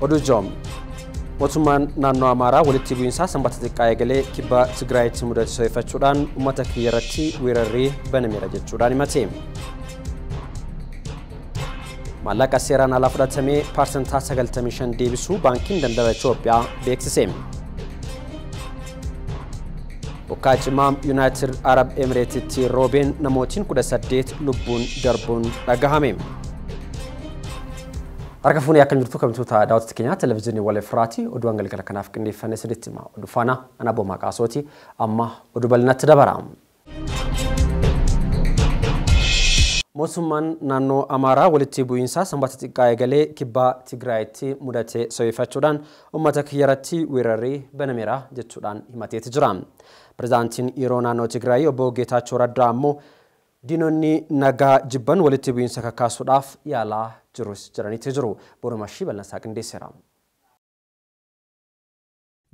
Oduu joom. Mootummaan naannoo Amaaraa walitti bu'iinsa sanbata xiqqaa eegalee kibba Tigraayitti mudate so'eeffachuudhaan uummata kiyya irratti weerarri banameera jechuudhaan himate. Maallaqa seeraan alaa fudhatamee 95% deebisuu baankiin daldala Itoophiyaa beeksise. Bokkaa cimaa Yuunaayitid Arab Emireetitti roobeen namootiin 18 lubbuun darbuun dhagahame. Harka fuunee akkam jirtu kabajamtoota daawwattoota keenyaa televezyiinii Wal Efraati oduuwwan galgala kanaaf qindeeffannee sadiitti hima. Oduu faana ana Boomaa Qaasooti amma oduu bal'inatti dabara. Mootummaan naannoo Amaaraa walitti bu'iinsa sanbata xiqqaa eegalee kibba Tigraayitti mudate so'eeffachuudhaan uummata kiyya irratti weerarri banameera jechuudhaan himateeti jira. Pireezidaantiin yeroo naannoo Tigraay obbo Geetaachoo Raddaa ammoo diinonni nagaa jibban walitti bu'iinsa kakaasuudhaaf yaalaa jirus jedhaniitu jiru. Borumashii bal'insaa qindeesseera.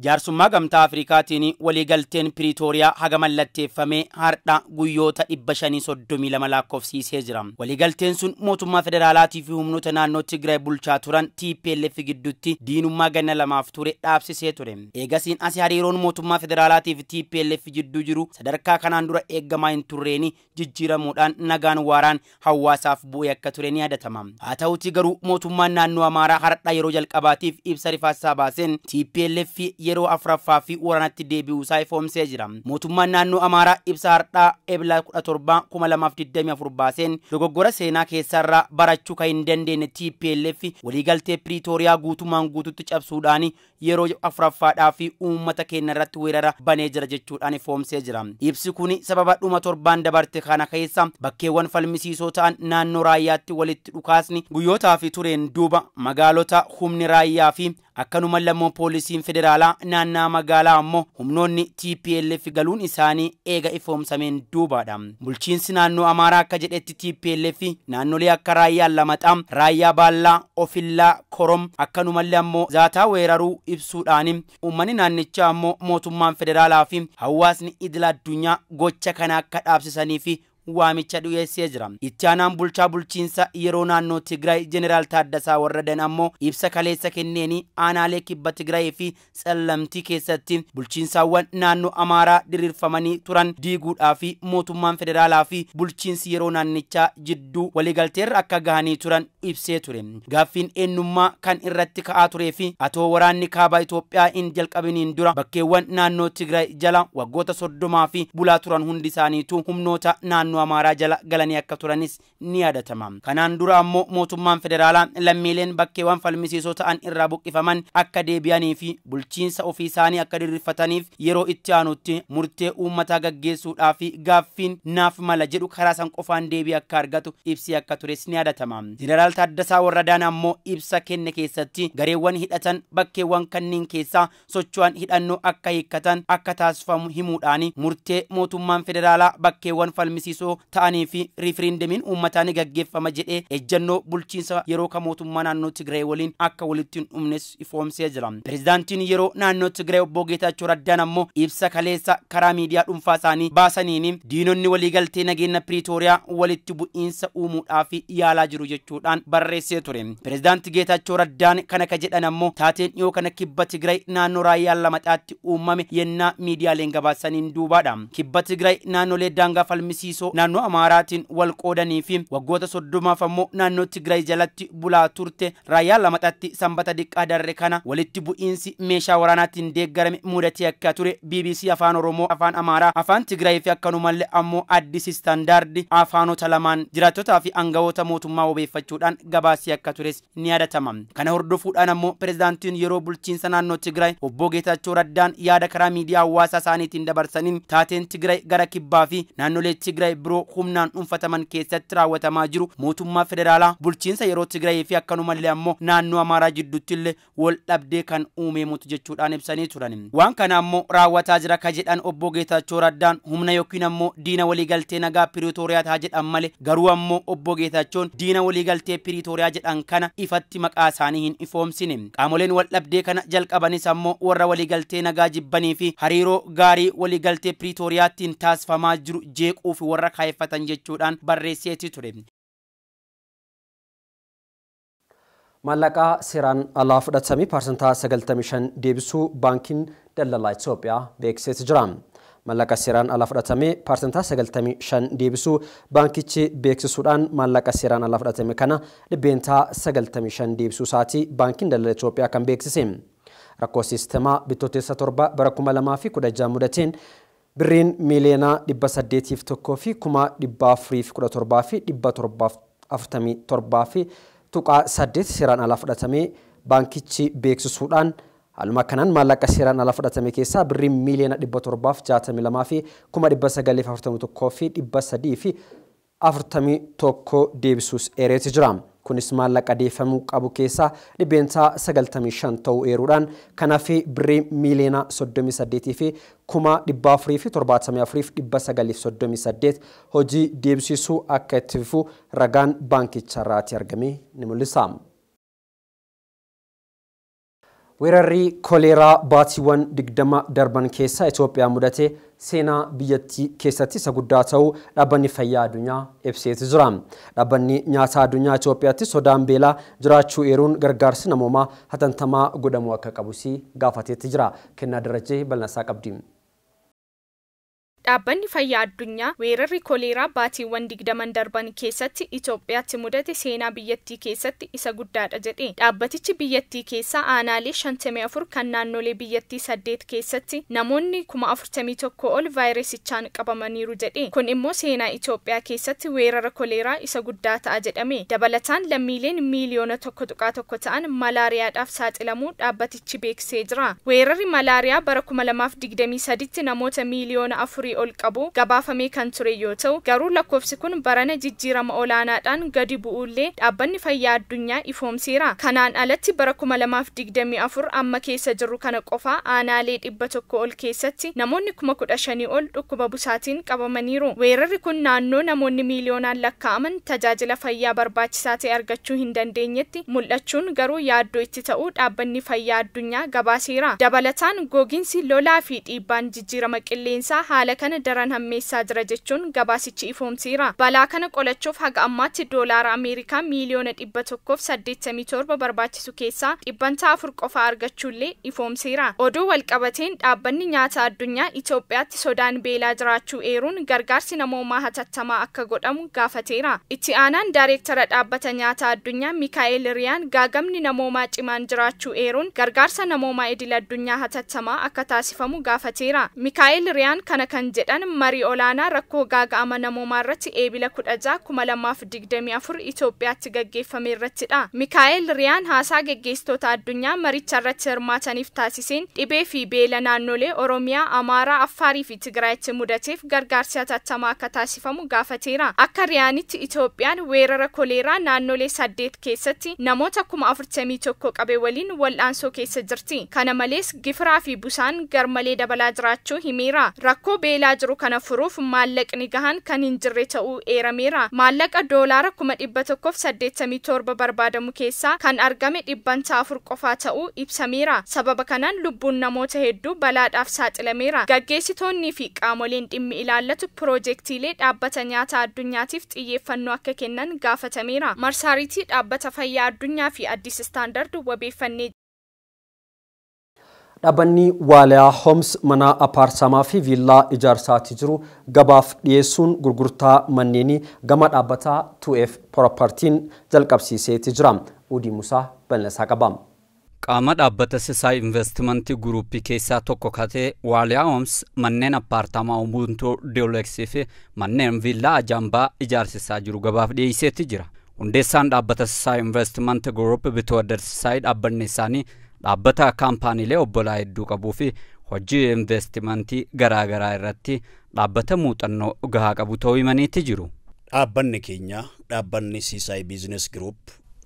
Jaarsummaa gamtaa Afrikaatiin waliigalteen Piriitooriyaa haga mallatteeffamee har'a guyyoota 532 lakkoofsiisee jira. Waliigalteen sun mootummaa federaalaatii fi humnoota naannoo Tigraay bulchaa turan TPLF gidduutti diinummaa ganna lamaaf ture dhaabsisee ture. Eegasiin asi hariiroon mootummaa federaalaatii fi TPLF jidduu jiru sadarkaa kanaan dura eeggamaa hin turreeni jijjiiramuudhaan nagaan waaraan hawaasaaf bu'ee akka ture ni yaadatama. Haa ta'utii garuu mootummaan naannoo Amaaraa har'a yeroo jalqabaatiif ibsa rifaasaa baaseen TPLF yeroo afuraffaa fi waraanatti deebi'uu isaa ifoomsee jira. Mootummaan naannoo Amaaraa ibsa har'aa Ebla 17 2024 baaseen dogoggora seenaa keessarraa barachuu kan hin dandeenye TPLF waliigaltee Piriitooriyaa guutumaan guututti cabsuudhaan yeroo afuraffaadhaa fi uummata keenya irratti weerara banee jira jechuudhaan ifoomsee jira. Ibsi kun sababa dhuma torbaan dabarte kana keessa bakkeewwan falmisiisoo ta'an naannoo raayyaatti walitti dhukaasni guyyootaa fi tureen duuba magaalota humni raayyaa fi akkanuma lammoo poolisiin federaalaa naannaa magaalaa ammoo humnoonni TPLF galuun isaanii eega ifoomsameen duubaadha. Bulchiinsi naannoo Amaaraa akka jedhetti TPLF naannolee akka raayyaa Lamaxaa, raayyaa Baallaa, Ofillaa, Korom akkanumallee ammoo Zaataa weeraruu ibsuudhaan uummanni naannichaa ammoo mootummaan federaalaa fi hawaasni idila addunyaa gocha kana akka dhaabsisanii fi waamicha dhiyeessee jira. Itti aanaan bulchaa bulchiinsa yeroo naannoo Tigraay Jeneraal Taaddasaa Warradan ammoo ibsa kaleessa kenneeni aanaalee kibba Tigraay fi Tsallamtii keessatti bulchiinsaawwan naannoo Amaaraa diriirfamanii turan diiguudhaa fi mootummaan federaalaa fi bulchiinsi yeroo naannichaa jidduu waliigalteerra akka gahanii turan ibsee ture. Gaaffiin eenyummaa kan irratti ka'aa turee fi atoo waraanni kaabaa Itoophiyaa hin jalqabiniin dura bakkeewwan naannoo Tigraay jala waggoota 30 fi bulaa turan hundi isaaniitu humnoota naannoo Amaaraa jala galanii akka turanis ni yaadatama. Kanaan dura ammoo mootummaan federaalaa lammiileen bakkeewwan falmisiisoo ta'an irraa buqqifaman akka deebi'anii fi bulchiinsa ofii isaanii akka diriirfataniif yeroo itti aanutti murtee uummataa gaggeessuudhaa fi gaaffiin naaf mala jedhu karaa san qofaan deebii akka argatu ibsi akka tures ni yaadatama. Jeneraal Taaddasaa Warradaan ammoo ibsa kenne keessatti gareewwan hidhatan bakkeewwan kanneen keessaa socho'an hidhannoo akka hiikkatan akka taasifamu himuudhaan murtee mootummaan federaalaa bakkeewwan falmisiisoo ta'anii fi riifiriindemiin uummataa ni gaggeeffama jedhee ejjennoo bulchiinsa yeroo kan mootummaa naannoo Tigraay waliin akka walitti hin dhumnes ifoomsee jira. Pireezidaantiin yeroo naannoo Tigraay obbo Geetaachoo Raddaan ammoo ibsa kaleessa karaa miidiyaa dhuunfaa isaanii baasaniin diinonni waliigaltee nageenya Piriitooriyaa walitti bu'iinsa uumuudhaaf yaalaa jiru jechuudhaan barreessee ture. Pireezidaanti Geetaachoo Raddaan kana ka jedhan ammoo taateen dhiyoo kana kibba Tigraay naannoo raayyaa Lamaxaatti uumame yennaa miidiyaaleen gabaasaniin duubaadha. Kibba Tigraay naannolee daangaa falmisiisoo naannoo Amaaraatiin wal qoodanii fi waggoota 30 ammoo naannoo Tigraay jalatti bulaa turte raayyaa Lamaxaatti sanbata diqqaa darre kana walitti bu'iinsi meeshaa waraanaatiin deeggarame mudatee akka ture BBC Afaan Oromoo, Afaan Amaaraa, Afaan Tigraay fi akkanumallee ammoo Addis Istaandaardi afaanota lamaan jiraattotaa fi aangawoota mootummaa wabeeffachuudhaan gabaasii akka tures ni yaadatama. Kana hordofuudhaan ammoo pireezidaantiin yeroo bulchiinsa naannoo Tigraay obbo Geetaachoo Raddaan yaada karaa miidiyaa hawaasaa isaaniitiin dabarsaniin taateen Tigraay gara kibbaa fi naannolee Tigraay biroo humnaan dhuunfataman keessatti raawwatamaa jiru mootummaa federaalaa bulchiinsa yeroo Tigraay fi akkanumallee ammoo naannoo Amaaraa jidduutti illee wal dhabdee kan uumeemutu jechuudhaan ibsanii turan. Waan kana ammoo raawwataa jira ka jedhan obbo Geetaachoo Raddaan humna yookiin ammoo diina waliigaltee nagaa Piriitooriyaa ta'a jedhan malee garuu ammoo obbo Geetaachoon diina waliigaltee Piriitooriyaa jedhan kana ifatti maqaa isaanii hin ifoomsine. Qaamoleen wal dhabdee kana jalqabanis ammoo warra waliigaltee nagaa jibbanii fi hariiroo gaarii waliigaltee Piriitooriyaattiin taasifamaa jiru jeequu fi warra kaayeffatan jechuudhaan barreesseeti ture. Maallaqa seeraan alaa fudhatame 95% deebisuu baankiin daldalaa Itoophiyaa beeksiseeti jira. Maallaqa seeraan alaa fudhatame 95% deebisuu baankichi beeksisuudhaan maallaqa seeraan alaa fudhatame kana 95% deebisuu isaatii baankiin daldala Itoophiyaa kan beeksise. Rakkoo siistemaa bittootessa 7 bara 2016 mudateen birriin miiliyoona 801 fi 417 fi 747 fi 8 seeraan alaa fudhatame baankichi beeksisuudhaan haaluma kanaan maallaqa seeraan alaa fudhatame keessaa birrii miiliyoona 762 fi 941 fi 341 deebisuus eereeti jira. Kunis maallaqa deeffamuu qabu keessaa 95% ta'uu eeruudhaan kanaaf birrii miiliyoona 38 fi 474 938 hojii deebisisuu akka itti fufu ragaan baankicha irraati argame ni mul'isa. Weerarri koleeraa baatiiwwan 20 darban keessa Itoophiyaa mudate seenaa biyyattii keessatti isa guddaa ta'uu dhaabbanni fayyaa addunyaa ibseeti jira. Dhaabbanni nyaataa addunyaa Itoophiyaatti sodaan beelaa jiraachuu eeruun gargaarsi namoomaa hatantamaa godhamuu akka qabus gaafateetti jira. Kennaa Darajjee bal'insaa qabdi. Dhaabbanni fayyaa addunyaa weerarri koleeraa baatiiwwan 20 darban keessatti Itoophiyaatti mudate seenaa biyyattii keessatti isa guddaadha jedhe. Dhaabbatichi biyyattii keessaa aanaalee 54 kan naannolee biyyattii 8 keessatti namoonni 41,000 ol vaayirasichaan qabamaniiru jedhe. Kun immoo seenaa Itoophiyaa keessatti weerara koleeraa isa guddaa ta'a jedhame. Dabalataan lammiileen miiliyoona 1.1 ta'an malaariyaadhaaf saaxilamuu dhaabbatichi beeksisee jira. Weerarri malaariyaa bara 2023tti namoota miiliyoona 4 ol qabu gabaafamee kan ture yoo ta'u garuu lakkoofsi kun barana jijjiirama olaanaadhaan gadi bu'uullee dhaabbanni fayyaa addunyaa ifoomseera. Kanaan alatti bara 2024 amma keessa jirru kana qofa aanaalee 100 ol keessatti namoonni 15,000 ol dhukkuba busaatiin qabamaniiru. Weerarri kun naannoo namoonni miiliyoonaan lakkaa'aman tajaajila fayyaa barbaachisaa ta'e argachuu hin dandeenyetti mul'achuun garuu yaaddoo itti ta'uu dhaabbanni fayyaa addunyaa gabaaseera. Dabalataan gogiinsi lolaa fi dhiibbaan jijjiirama qilleensaa haala kana daran hammeessaa jira jechuun gabaasichi ifoomseera. Balaa kana qolachuuf haga ammaatti doolaara Ameerikaa miiliyoona 187 barbaachisu keessaa 4% qofa argachuullee ifoomseera. Oduu walqabateen dhaabbanni nyaata addunyaa Itoophiyaatti sodaan beelaa jiraachuu eeruun gargaarsi namoomaa hatattamaa akka godhamu gaafateera. Itti aanaan daayireektara dhaabbata nyaata addunyaa Mikaa'el Riyaan gaagamni namoomaa cimaan jiraachuu eeruun gargaarsa namoomaa idil addunyaa hatattamaa akka taasifamu gaafateera. Mikaa'el Riyaan kana kan jedhan marii olaanaa rakkoo gaaga'ama namoomaa irratti eebila 16 2024 Itoophiyaatti gaggeeffame irrattidha. Mikaa'el Riyaan haasaa geggeessitoota addunyaa maricha irratti hirmaataniif taasiseen dhibee fi beela naannolee Oromiyaa, Amaaraa, Affaarii fi Tigraayitti mudateef gargaarsi hatattamaa akka taasifamu gaafateera. Akka Riyaanitti Itoophiyaan weerara koleeraa naannolee 8 keessatti namoota 41,000 qabe waliin wal'aansoo keessa jirti. Kana malees gifiraa fi busaan garmalee dabalaa jiraachuu himeera. Rakkoo beelaa jiru kana furuuf maallaqni gahan kan hin jirre ta'uu eerameera. Maallaqa doolaara 187 barbaadamu keessaa kan argame 4% qofaa ta'uu ibsameera. Sababa kanaan lubbuun namoota hedduu balaadhaaf saaxilameera. Gaggeessitoonnii fi qaamoleen dhimmi ilaallatu piroojeektiilee dhaabbata nyaata addunyaatiif xiyyeeffannoo akka kennan gaafatameera. Marsaariitii dhaabbata fayyaa addunyaa fi Addis Standard wabeeffannee. Dhaabbanni Waaliyaa Homes mana apaartaamaa fi viillaa ijaarsaatti jiru gabaaf dhiyeessuun gurgurtaa manneenii gama dhaabbataa 2F Propertiin jalqabsiiseeti jira. Udii Musaa bal'insaa qaba. Qaama dhaabbata Sisaay Investimentii Guruuppii keessaa tokko katee Waaliyaa Homes manneen apaartaamaa Ubuntu Deluxe fi manneen viillaa Ajaambaa ijaarsisaa jiru gabaaf dhiyeesseeti jira. Hundeessaan dhaabbata Sisaay Investimentii Guruuppii Bitooddar Sisaay dhaabbanni isaanii dhaabbata kaampaaniilee obbolaa hedduu qabuu fi hojii investimentii garaagaraa irratti dhaabbata muuxannoo gahaa qabu ta'uu himaniiti jiru. Dhaabbanni keenya dhaabbanni Sisaay Business Group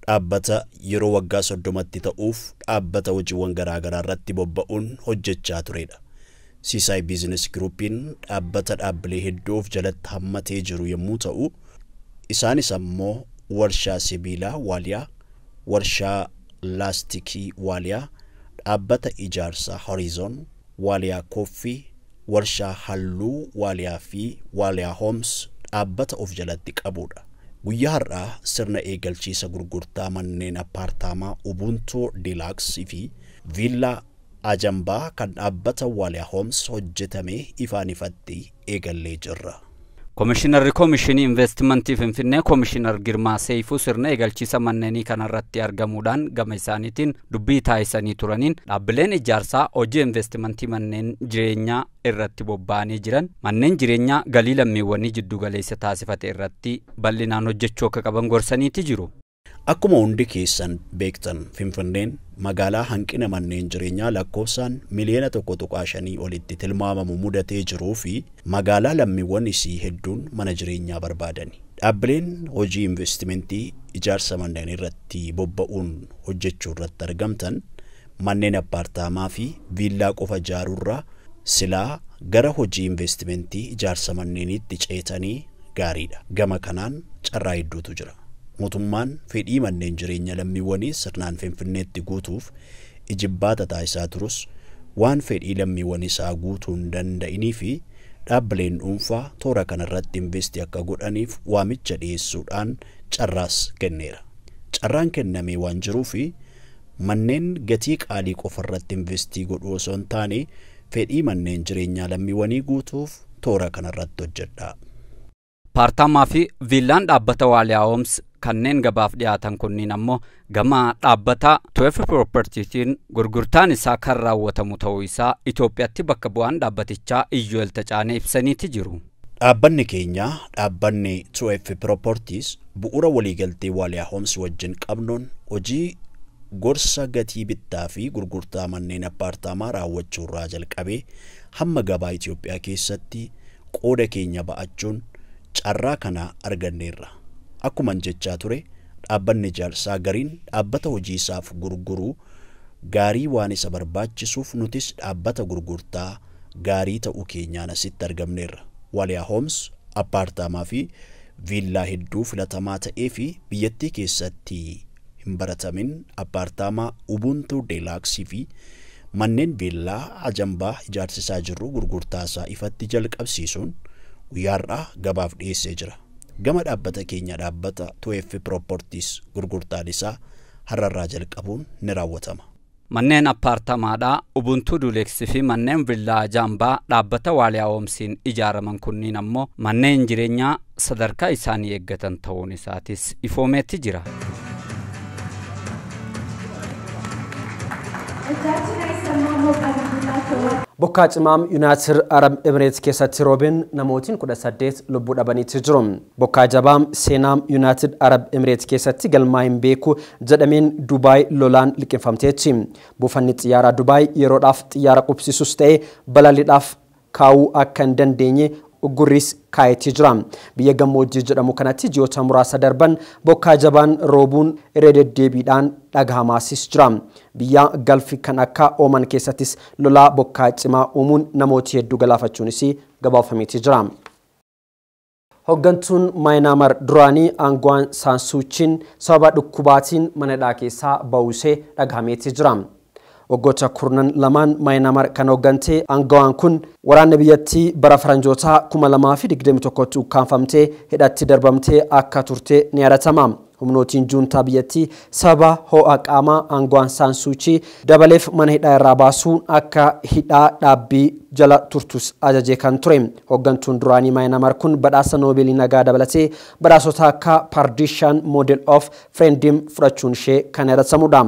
dhaabbata yeroo waggaa 30tti ta'uuf dhaabbata hojiiwwan garaagaraa irratti bobba'uun hojjechaa turedha. Sisaay Business Groupiin dhaabbata dhaabbilee hedduu of jalatti hammatee jiru yommuu ta'u, isaanis ammoo warshaa sibiilaa Waaliyaa, warshaa laastikii Waaliyaa, dhaabbata ijaarsaa Horizon, Waaliyaa Kooffii, warshaa halluu Waaliyaa fi Waaliyaa Homes dhaabbata of jalatti qabudha. Guyyaa har'aa sirna eegalchiisa gurgurtaa manneen appaartaamaa Ubuntu Deluxe fi Viillaa Ajambaa kan dhaabbata Waaliyaa Homes hojjetame ifaan ifatti eegallee jirra. Komishinarri Komishinii Investimentii Finfinnee Komishinar Girmaa Seifuu sirna eegalchiisa manneenii kanarratti argamuudhaan gama isaaniitiin dubbii taasisanii turaniin dhaabbileen ijaarsaa hojii investimentii manneen jireenyaa irratti bobba'anii jiran manneen jireenyaa galii lammiiwwanii jiddu galeessa taasifate irratti bal'inaan hojjechuu akka qaban gorsaniiti jiru. Akkuma hundi keessan beektan Finfinneen magaalaa hanqina manneen jireenyaa lakkoofsaan miliyoona 1.5 olitti tilmaamamu mudatee jiruu fi magaalaa lammiiwwan isii hedduun mana jireenyaa barbaadani. Dhaabbileen hojii investimentii ijaarsa manneen irratti bobba'uun hojjechuu irratti argamtan manneen appaartaamaa fi viillaa qofa ijaaruurraa silaa gara hojii investimentii ijaarsa manneeniitti ceetanii gaariidha. Gama kanaan carraa hedduutu jira. Mootummaan fedhii manneen jireenya lammiiwwanii sirnaan Finfinneetti guutuuf ijibbaata taasisaa turus waan fedhii lammiiwwan isaa guutuu hin danda'inii fi dhaabbileen dhuunfaa toora kanarratti investi akka godhaniif waamicha dhiyeessuudhaan carraas kenneera. Carraan kennamee waan jiruu fi manneen gatii qaalii qofarratti investii godhuu osoo hin taane fedhii manneen jireenyaa lammiiwwanii guutuuf toora kanarratti hojjedha. Appaartaamaa fi viillaan dhaabbata Waaliyaa Homes kanneen gabaaf dhiyaatan kunniin ammoo gama dhaabbata 2F Propertiitiin gurgurtaan isaa kan raawwatamu ta'uu isaa Itoophiyaatti bakka bu'aan dhaabbatichaa Iyyooel Tacaanee ibsaniiti jiru. Dhaabbanni keenya dhaabbanni 2F Properties bu'uura waliigaltee Waaliyaa Homes wajjin qabnuun hojii gorsa gatii bittaa fi gurgurtaa manneen appaartaamaa raawwachuu irraa jalqabee hamma gabaa Itoophiyaa keessatti qooda keenya ba'achuun carraa kana arganneerra. Akkuman jechaa ture dhaabbanni ijaarsaa gariin dhaabbata hojii isaaf gurguruu gaarii waan isa barbaachisuuf nutis dhaabbata gurgurtaa gaarii ta'uu keenyaan asitti argamneerra. Waaliyaa Homes appaartaamaa fi viillaa hedduu filatamaa ta'ee fi biyyattii keessatti hin baratamin appaartaamaa Ubuntu Deluxe fi manneen viillaa Ajambaa ijaarsisaa jirru gurgurtaa isaa ifatti jalqabsiisuun guyyaa har'aa gabaaf dhiyeessee jira. Gama dhaabbata keenya dhaabbata 2F Properties gurgurtaan isaa har'arraa jalqabuun ni raawwatama. Manneen appaartamaadhaa Ubuntu Deluxe fi manneen viillaa Ajambaa dhaabbata Waaliyaa Homesiin ijaaraman kunniin ammoo manneen jireenyaa sadarkaa isaanii eeggatan ta'uun isaatis ifoomeetti jira. Bokkaa cimaa Yuunaayitid Arab Emireets keessatti roobeen namootiin 18 lubbuu dhabaniitti jiru. Bokkaa jabaa seenaa Yuunaayitid Arab Emireets keessatti galmaa hin beeku jedhameen Dubaay lolaan liqimfamteetti. Buufanni xiyyaaraa Dubaay yeroodhaaf xiyyaara qubsiisus ta'e balaliidhaaf kaa'uu akka hin dandeenye uggurris kaayetti jira. Biyya gammoojjii jedhamu kanatti ji'oota muraasa darban bokkaa jabaan roobuun irra deddeebiidhaan dhagahamaasis jira. Biyya galfi kan akka Ooman keessattis lolaa bokkaa cimaa uumuun namoota hedduu galaafachuunis gabaafameeti jira. Hoggantuun Maayinaamar duraanii Aanguwaan Saansuuchiin sababa dhukkubaatiin mana hidhaa keessaa ba'uusee dhagahameeti jira. Waggoota 12 Maayinaamar kan hoggante aangawaan kun waraanni biyyattii bara faranjootaa 2021tti ukkaanfamtee hidhatti darbamtee akka turte ni yaadatama. Humnootiin juuntaa biyyattii sababa ho'a qaamaa Aanguwaan Saansuuchii dabaleef mana hidhaa irraa baasuun akka hidhaa dhaabbii jala turtus ajajee kan ture. Hoggantuun duraanii Maayinaamar kun badhaasa Noobeelii nagaa dabalatee badhaasota akka Pardishan Model of Friendim fudhachuun ishee kan yaadatamudha.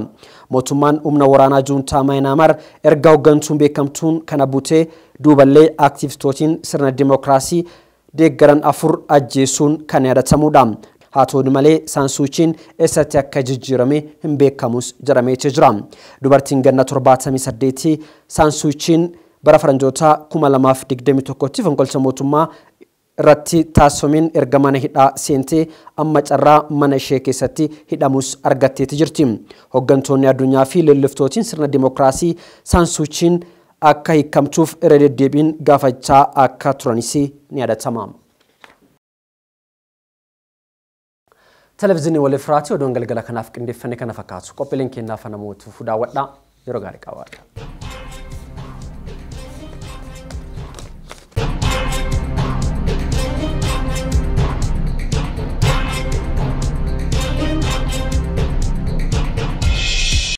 Mootummaan humna waraanaa juuntaa Maayinaamar erga hoggantuun beekamtuun kana butee duuballee aktiivistootiin sirna dimookiraasii deeggaran 4 ajjeesuun kan yaadatamudha. Haa ta'u malee Saansuuchiin eessatti akka jijjiirame hin beekamus jedhameeti jira. Dubartiin ganna 78 Saansuuchiin bara faranjootaa 2021tti fonqolcha mootummaa irratti taasifameen erga mana hidhaa seentee amma carraa mana ishee keessatti hidhamus argatteeti jirti. Hoggantoonni addunyaa fi leelliftootiin sirna dimookiraasii Saansuuchiin akka hiikamtuuf irra deddeebiin gaafachaa akka turanis ni yaadatama. Televezyiinii Walifiraati oduun galgala kanaaf qindeeffannee kana fakkaatu qophiileen keenyaaf namoota daawwadhaa yeroo gaarii qabaadha.